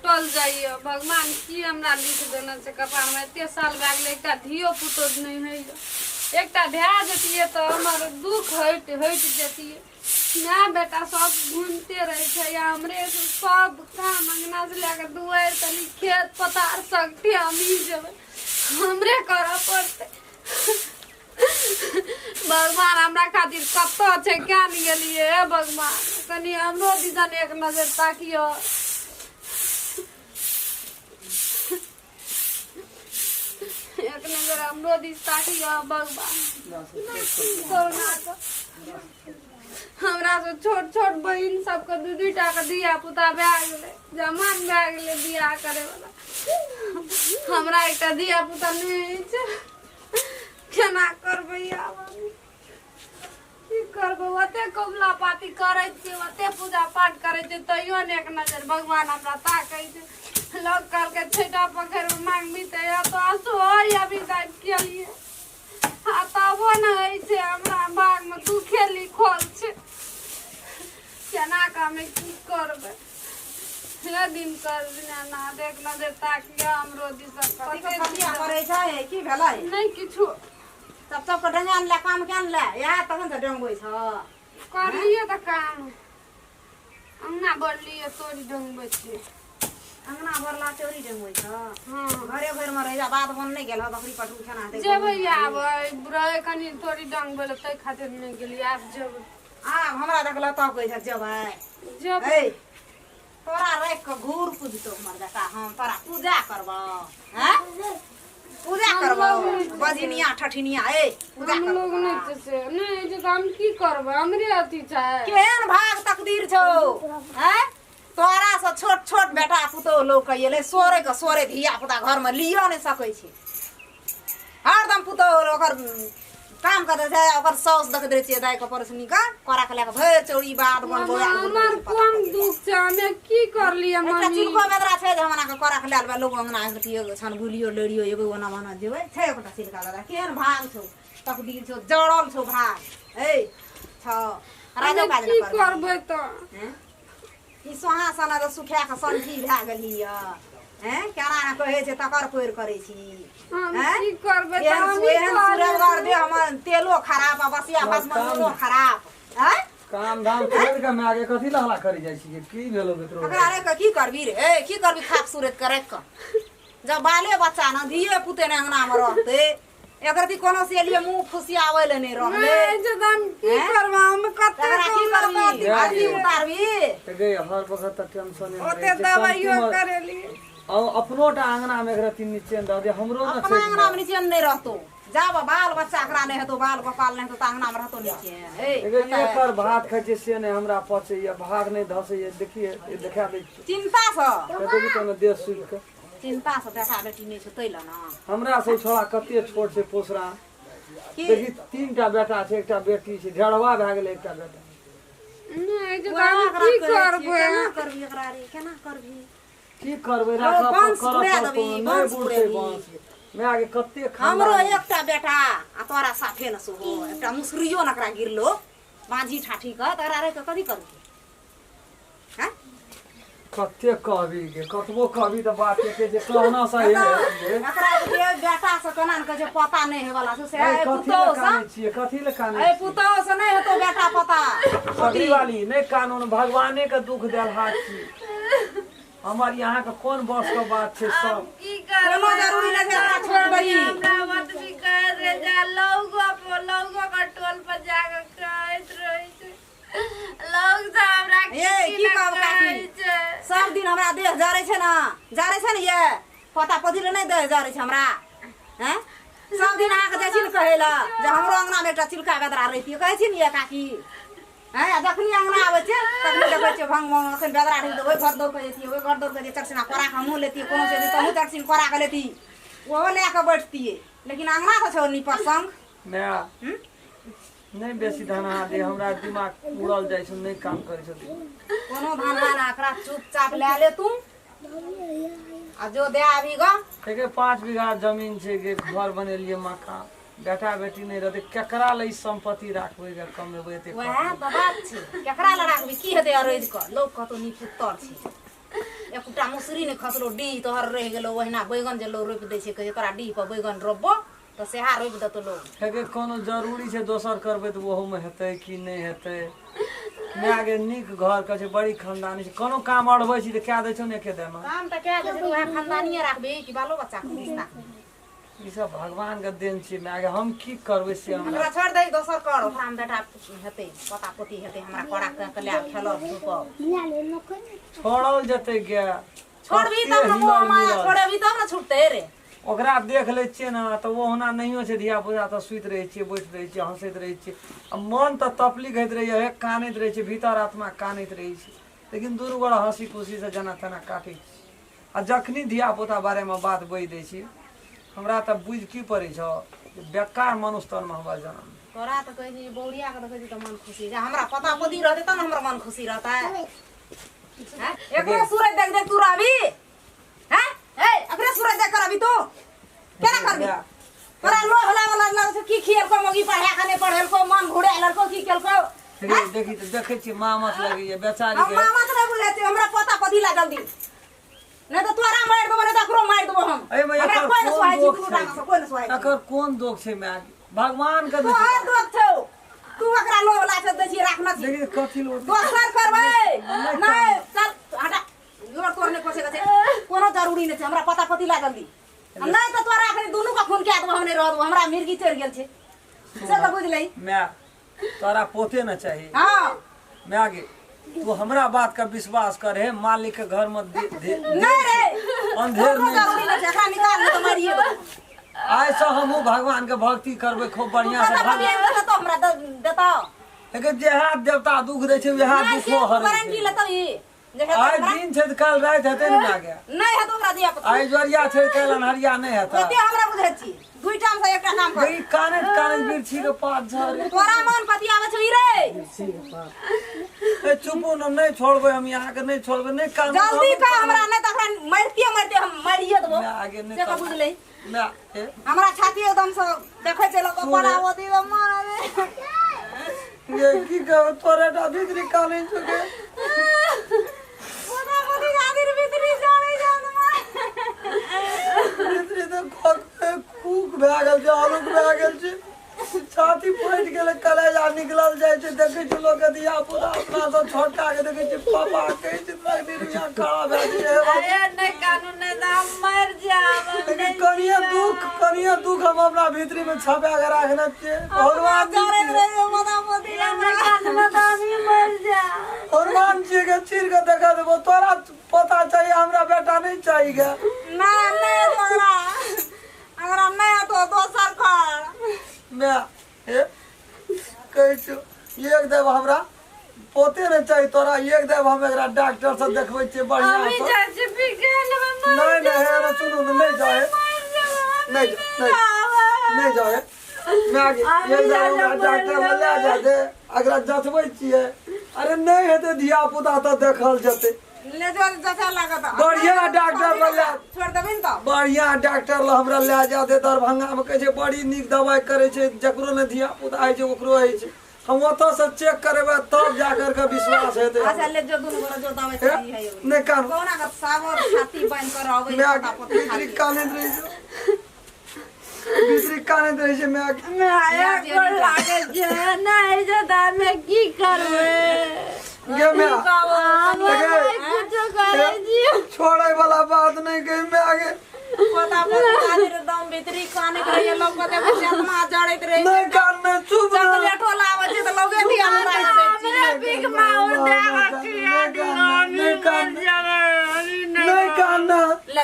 टूटल जाइए। भगवान की हमरा लिख देने छै कपारमे? एते साल भए गेलै, एकटा धियो पुतो नहि होइए। एकटा भए जैतियै तऽ हमर दुःख हटि हटि जैतियै। माय बेटा सब घूमिते रहै छै या हमरे सब काम, अङ्गना से लए कऽ दुआरि तनी, खेत पथार सगठे हमही जेबै, हमरे करऽ पड़तै। भगवान हमरा खातिर कतऽ छै, क्या नहि गेलियै? हे भगवान, कनि हमरो दिसन एक नजर ताकियो। एक नजर हमरो दिस ताकियो भगवान, करुणा कऽ। हमरा से छोट छोट बहिन सबके दू दू टा के धिया पुता भए गेलै, जमान भए गेलै बियाह करे वाला। हमरा एकटा धिया पुता नहि अछि। केना करबै आब हम? की करबै? ओते कबुला पाती करै छियै, ओते पूजा पाठ करै छियै, तैयो ने एक नजर भगवान हमरा ताकै छै। लोग कहलकै छठा पोखरिमे मांगबी तऽ एतो आंसू होइए अभी तक केलियै आ तबो ने होइ छै। हमरा भागमे दुखे लिखल छै। केना कऽ हमे की करबै? हे दिन कर दीनानाथ, एक नजर ताकिए हमरो दिस। कथी के फतिया करै छै? की भेलै? नहि किछु। तब सबके डंगा ले काम केन ले इएह, तखन तऽ डंगबै छ। करलियै तऽ काम, अंगना बढ़लियै, तोरी डंगबै छियै। अंगना भरला चोरी डंगबै छ? हँ। घरे घर में रह जा, बाध बन नहि गेल बकरी पटरू खेना हेतै। जेबै आब, रहे कनि तोरी डंगबै लए, ताहि खातिर नहि गेलियै। आब जेबै। आब हमरा देखल तब कहै छ जेबै। जेबै। ए तोरा राखि कऽ घूर पूजतो हमर बेटा, हम तोरा पूजा करबौ? हैं, पूजा करबौ बजनिया ठठिनिया? ए पूजा हम लोग करबौ? नहि छै से नहि छै तऽ हम की करबै? हमरे अथी छै। केहन भाग तकदीर छौ हैं? तोरा से छोट छोट बेटा पुतोह लोग के एलै, सोरे के सोरे धिया पुता घर में लियो नहि सकै छै। हरदम पुतोह ओकर काम करै छै, ओकर साउस देखैत रहै छियै दाइ के पड़ोसनी के कोरा के लए कऽ भरि चौरी बाध बन बौआ। हमर कोन दुख छै? हमे की करलियै एकटा मम्मी? चिलको बेदरा छै जे हमरा के कोरा के लए लेबै लोग अंगना एकटियो छन गुलियो लड़ियो एगो ओना ओना जेबै छै एकटा चिलका बेदरा? केहन भाग छौ, तकदीर छौ, जड़ल छौ भाग। ए छौ राजो हमे काज की ने करबै। करबै तऽ? हैं? ई सोहा सना तऽ सुखा कऽ संठी भए गेली यऽ। हैं, केना ने कहै छै तकर पैर करै छी। हम हैं? की करबै तऽ? एहन हमही एहन सुरगर करबै। दे हमर तेलो खराब आ बसिया भस्म नूनो खराब। हैं? काम धाम छोड़ि कऽ माय के कथी लए हल्ला करी जाइ छियै? की भेलो ककरो? एकरा राखि कऽ की करबी रे? ए की करबी खाक सूरत के राखि कऽ, जब बाले बच्चा न धिये पुते ने अंगना में रहते? एकर ती कोनो से लिए मुंह फुसियावे ले नहीं रहले। नहि छै तऽ हम की हैं? करबै? हम कते एकरा की कमला करबी? पाती भए आदमी गेलै। उतारबी? तऽ गे हर वक्त तऽ टेंशन ओते दवाइयो करेलियै। अपनो टा अंगना मे एकरा तीन निचेन दऽ दे हमरो ने। अपना छै अंगना में नीचे नहीं रहतो। जाब बाल बच्चा एकरा नहीं हेतो, बाल गोपाल नहीं हेतो, तऽ अंगना में रहतो नीचे? ए एकर भात खाइ छियै से नहि हमरा पचैया, भात नहि धसैया। देखिए, ई देखा दै छी। चिंता से देबी तऽ ने देह सुखि कऽ। चिंता से बेटा बेटी नहीं छौ तै लए ना। हमरा से छोड़ा कते छोट छै पोसरा। की? देखी, तीन टा बेटा छै, एकटा बेटी छै। ढेरवा भए गेलै एकटा बेटा। नहि छै तऽ वएह हम एकरा की कहै छियै, करबै? केना करबी एकरा रे, केना करबी? की करबै? हौ, राखऽ वंश करऽ पुरा पड़तौ। देबही, नहि वंश बुझतै पुरेबही। वंश माय के कते हमरो खानदान। एकटा बेटा आ तोरा साफे न सोहो एकटा मुसरियो न एकरा गिरलो बाँझी ठाठी कऽ तोरा रहि कऽ कथी करबी? हैं? कते कहबी गे, कतबो कहबी तऽ बात एके जे कहना सही है। एकरा जे बेटा से केना ने कहै छै पता नहि होय वाला छै से। कथी लए पुतोह से कानै छियै? कथी लए कानै ए छियै? पुतोह से नहि हेतौ बेटा पता। सगरी वाली नहि कानून, भगवाने के दुख देल हाथ छी हमर। यहाँ के कोन बस के बात छै सब? की करबै? कोनो जरूरी नहि छै, एकरा छोड़ि दही। हमरा बतबी कहैत रहै छै, लोगो पर लोगो के टोल पर जाके कहैत रहै छै, लोग सब हमरा ए, की ने कहब काकी? कहै छै। सब दिन हमरा देह जरै छै ने, जरै छै ने, ये पोता पोती ले नहि देह जरै छै हमरा? हैं, सब दिन अहाँके जाइ छी ने कहै लए जे हमरो अङ्गनामे एकटा चिलका बेदरा रहितियै, कहै छी ने ये काकी? हैं, आ जखनी अङ्गना आबै छै तखनी देखै छियै भंग भंग। एखन बेदरा रही तऽ ओहि घर दौड़ कऽ जैतियै, ओहि घर दौड़ कऽ जैतियै, चटसिना कोरा कऽ हमहूँ लेतियै, कोनो से तहूँ चटसिन कोरा कऽ लेती, ओहो लए कऽ बैठतियै, लेकिन अङ्गना तऽ छौ निपर संग। माय नहि बेसी धनहा दे, हमरा दिमाग उड़ल जाइ छै, नहि काम करै छै। कोनो धनहा ना, एकरा चुपचाप लए ले तू आ जो दे आबी ग। एके 5 बीघा जमीन छै गे, घर बनेलियै मकान, बेटा बेटी नहि रहतै, केकरा लए ई सम्पत्ति राखबै गे, कमेबै एते? वएह तऽ बात छै, केकरा लए राखबी? की हेतै अरैज कऽ? लोक कहतौ निपुत्तर छै। एकटा मुसरी नहि खसलो डीह तोहर रहि गेलो ओहिना बैगन जे लोग रोपि दै छै कहै छै तोरा डीह पर बैगन रोपबो तऽ सेहा रोपि देतौ लोग हेगे कोनो जरूरी छै दोसर करबै तऽ ओहोमे हेतै कि नहि हेतै माय गे नीक घर के छै बड़ी खानदानी छै कोनो काम अड़बै छी तऽ कए दै छौ ने एके देमे काम तऽ कए दै छै तऽ उएह खानदानिए राखबही कि बालो बच्चाके खुश राखबही ई सब भगवान के देन छै माय गे हम की करबै से हमरा हमरा छोड़ि दही दोसर कर ओकरा मे बेटा हेतै पोता पोती हेतै हमरा कोरा कऽ के लए खेलब धूपब छोड़ल जेतै गे छोड़बही तब ने मोह माया छोड़ेबही तब ने छुटतै रे ओकरा देख लै छियै ने तऽ ओहुना नहियो छै धिया पुता तऽ सुति रहै छियै बैठ रहै छियै हँसैत रहै छियै आ मन तऽ तपलीक होइत रहैए हे कानैत रहै छै भीतर आत्मा कानैत रहै छै लेकिन दुनू गोरा हँसी खुशीसँ जेना तेना काटै छी आ जखनी धिया पुता बारेमे बात बजि दै छी हमरा तऽ बुझि की पड़ै छौ जे बेकार मनुष्य तनमे हमर जनम तोरा तऽ कहै छी बौरिया के देखै छी तऽ मन खुशी जे हमरा पता पोती रहतै तब ने हमरा मन खुशी रहतै हैं? एकरे सूरज देख देख तू रहबी हैं ए एकरे सूरज देख कर अभी तू केना करबी तोरा लोभ लागल लागल छै की खियलको मौगी पढ़ा के नहि पढ़ेलको मन घुड़े लड़को की केलको रे देखी तऽ देखै छियै मामत लगैया बेचारी हम के मामा के नहि बुझै छियै हमरा पोता पोती ला जल्दी नहि तऽ तोरा मारि देबो नहि तऽ एकरो मारि देबो हम एहिमे हमरा एकर कोइ नहि कोन सुहाइ छै दोख दुनू छै टांग से कोइ नहि सुहाइ छै एकर कोन दोख छै माय भगवान के दोष तोहर दोख छौ तू ओकरा लोभ लालच दै छी राखना छी देखी कथी लोग दोसर करबै नहि चल हटा लोर तोर नहि खोसे के छै कोनो जरूरी नहि छै हमरा पता पति ला जल्दी आ नहि तऽ तोरा एखन दुनू के खून कए देबो हम नहि रह देबो हमरा मिर्गी चढ़ि गेल छै से तऽ बुझलै माय तोरा पोते न चाही हँ माय गे तू हमरा बात का विश्वास कर हे मालिक के घर में नहीं रे अंधेर कोनो नहीं जरूरी नहीं छै एकरा निकाल ले तऽ मारिए देबो आइ से हमहूँ भगवान के भक्ति करबै खूब बढ़िया से पता भगवान पति आबि देतौ हमरा देतौ लेकिन जेहा देवता दुख दै छै वएह नहि दुखो से हरै गारंटी छै लेतौ ई जे हेतौ आइ हमरा दिन छै तऽ काल्हि राति हेतै ने माय गे नहि हेतौ ओकरा दिया पता आइ जोरिया छै काल्हि अन्हरिया नहि हेतै ओते हमरा बुझै छी दुई टाइम से एकटा काम कर देखी कानैत कानैत बिरछी के पात झरे तोरा मन पतियाबै छौ ई रे ए चुपू न नहि छोड़बै हम यहाँ के नहि छोड़बै नहि कानू जल्दी कह हमरा नहि तऽ ओकरा मारिते मारिते हम मारिए देबो माय आगे नहि से कऽ बुझलै माय ए हमरा छाती एकदम से देखै छै लोक बड़ा होती तो मारे ये की कहू तोरे टा भीतरी कानै छौ गे पोता पोती खातिर भीतरी जाने जान भीतरी तऽ खक खूक भए गेल छै आलूक भए गेल छै छाती फटि गेलै कलेजा निकलल जाइ छै देखै छै लोक के धिया पुता अपना सब छोटका के देखै छै पापा कहै छै तोरा खड़ा भए जाइ छै अरे नहि कानून नहि तऽ हम मरि जायब लेकिन कनिये दुख कनिये दुख हम अपना भीतरी में छपा के राखने छियै हनुमान जी के हनुमान जी के चीर के देखा देबो तोरा पता चाहिए हमरा बेटा नहीं चाहिए गे ना नहीं तोरा अगर नहीं तो दोसर कर मैं हे कहै छौ एक देव हमरा पोते नहीं चाहिए तोरा एक देव हम एकरा डॉक्टर से देखबै छियै बढ़िया अभी से जाइ छी पी के लेबै नहीं नहीं हे ना सुनू ने, नहीं जाए नहीं नहीं नहीं जाए मैं आगे एक देव हमरा डॉक्टर लग ले जा दे एकरा जँचबै छियै अरे नहीं हेतै धिया पुता तऽ देखल जेतै ले जो जचा लागत बढ़िया डॉक्टर लग ले छोड़ देबी ने तो बढ़िया डॉक्टर लग हमरा लए जा दे दरभंगा में कहै छै बड़ी नीक दवाइ करै छै जकरो ने धिया पुता होइ छै ओकरो होइ छै हम ओतऽ से चेक करेबै तब जा करके विश्वास हेतै अच्छा ले जो दुनू गोरा जो दवाई सही है नहि कान कोना के सावर छाती बांध कर रहबै माय पोता पोती भीतरी खातिर कानैत रहै छै भीतरी कानैत रहै छै माय माया गोर लागै छै नहि जे दामे की करबै गे माय हम देखे। कुछो करै छी छोड़ै वाला बात नहि कहि माय गे पोता पोती खातिर एकदम भीतरी कानैत रहैए लोक के देखै छै आत्मा जड़ैत रहै नहि कान चुप ना चॉकलेटो लाबै छै तऽ लोगे धिया पुता के दै छै हमरा भीख मांगो दे रखिया नहि कान नहि कान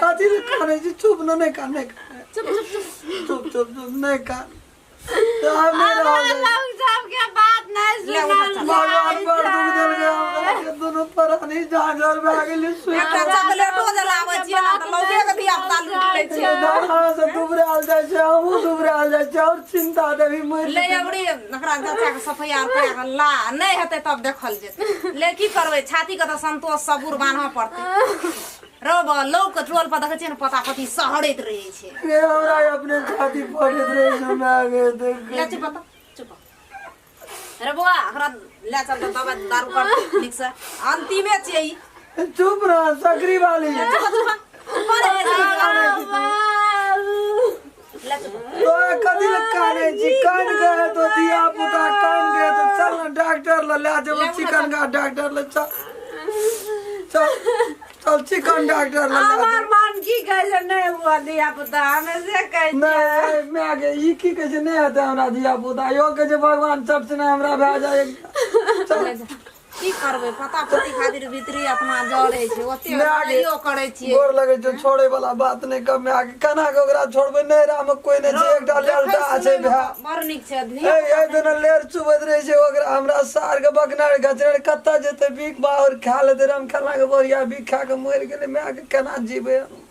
कथी लए कानै छी चुप न नहि कान नहि कान चुप चुप चुप चुप चुप चुप नहि कान तऽ हम नहि रहल जाइ। लोग सबके बात नहीं ले उठा सुनल चल। भगवान पर दुख देलकै हमरा के दुनू प्राणी झांझर भए गेलै सुति एकटा चॉकलेटो जे लाबै छियै ने तऽ लोगे के धिया पुता लूटि लै छै धरा से दुबरायल जाइ छै हमहूँ दुबरायल जाइ छै और चिंता देवी मरि ले अबरी ओकरा चाचा के सफैया आर करा के ला नहि हेतै तब देखल जेतै ले की करबै छाती के तऽ संतोष सबूर बान्हऽ पड़तै रौ बा लौ के टोल पर देखै छियै ने पोता पोती सहरैत रहै छै गे हमरा अपने छाती फटैत रहै छै हमरा गे देख ले चुप तऽ चुप रे बौआ ओकरा ले चल तऽ दबाइ दारू कर नीकसँ अन्तिमे छियै ई चुप रह सकरी वाली। ऊपर है ले चुप। तो कथी लए कानै छी? कान गए तो धिया पुता कान गए तो चल ना डॉक्टर ल ले जेबो, चिकन का डॉक्टर ल चल चल चल, चिकन डॉक्टर ल ले। हमर मन की कहै छै नहि हुआ धिया पुता, हमे से कहै छियै। नहि माय गे, ई की कहै छै नहि हेतै हमरा धिया पुता? यो कहै छै भगवान चट से हमरा भए जाय। चल। की करबै, पता पोती खातिर भीतरी आत्मा जरै छै ओते। माय गे, लड़ाइयो करै छियै। गोर लगै छै, छोड़े वाला बात नहि कह माय गे। केना के ओकरा छोड़बै? नैहरा मे कोई नहि छै, एकटा लेलटा छै भाय। बड़ नीक छै। ए ए दुनू लेर चुबैत रहै छै ओकरा। हमरा सार के बकनार घचनार कतऽ जेतै? भीख बाहर खा लेतै। राम खेलना के बढ़िया भीख खा के मरि गेलै। माय के केना जीबै हम?